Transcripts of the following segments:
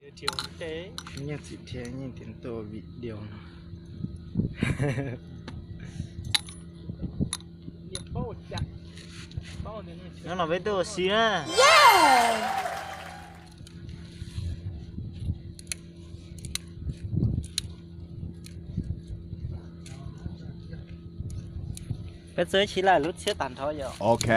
Nyiaj txiv thiab nyiaj tias tuaj video no. Hnub no peb tuaj ua si na. Peb txog ib tsis lawm lub txhiab tag nrho yom. Ok.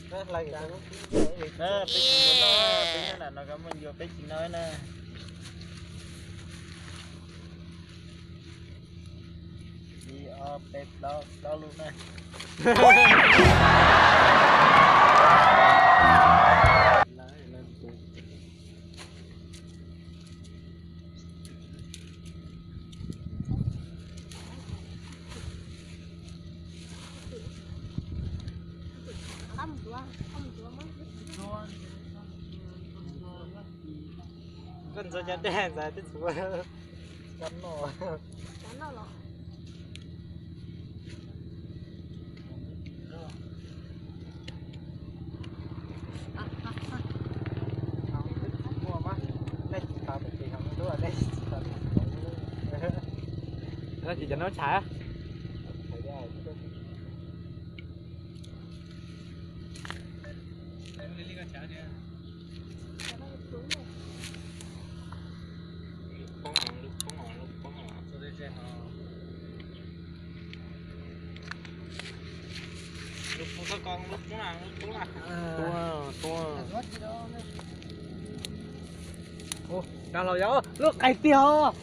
Peb tsis noj, peb nyob nram no koj muaj ncua peb tsis noj na. Ib ob peb plaub plaub lub na. Koj ntxuav cov dej ntxav twb txhuv. Cov noj los. Nej tsis tau tus tsis hov lub, nej tsis tau tus tsis hov lub. Ces cov no tshav. Tua, tua. Ua, dag laus yog lub qais tiag os.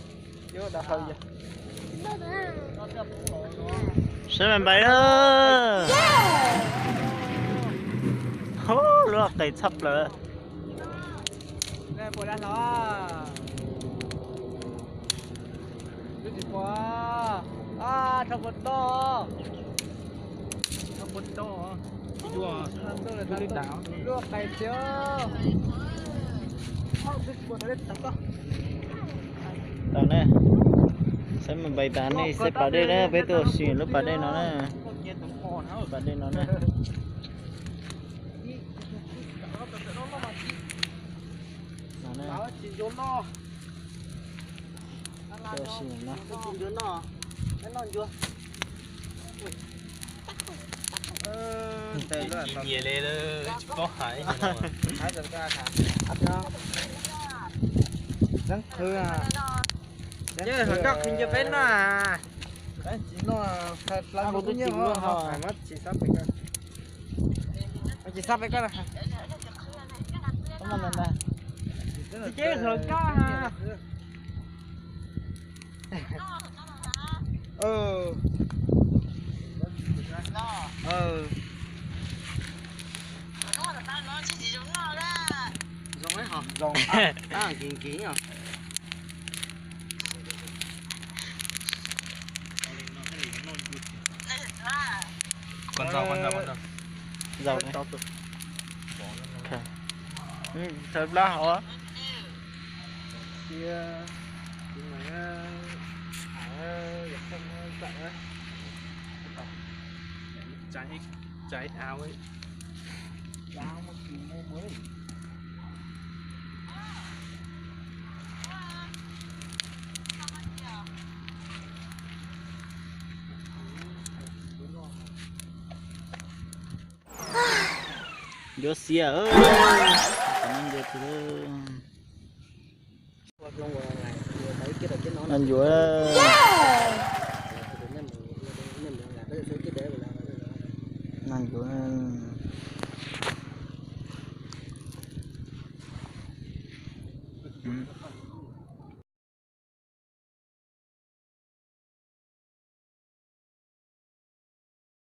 Seb me npais na. Lub qais tshaj plaws. Puas dag laus? Twb tsis pom. Rho puas tau? Rho puas tau? Lub qais tiag. Tau ne. Saib me npais tas nej saib pas dej na, peb tuaj ua si lub pas dej no na. Pas dej no na. Tuaj ua si no. Nyiam li tsis paub hais. Leej qhwv, leej qhwv, koj qhwv nce peb no. Tsis no, kuv twb tsis muaj ho. Tsis sab pem koj. Tsis sab pem koj. Tsis ces hawm koj. Zoo, zoo, kiv kiv os. Zaum, zaum, zaum. Thawv plab hov. Ncua xiab, ncua tus. Noj ncua, noj ncua.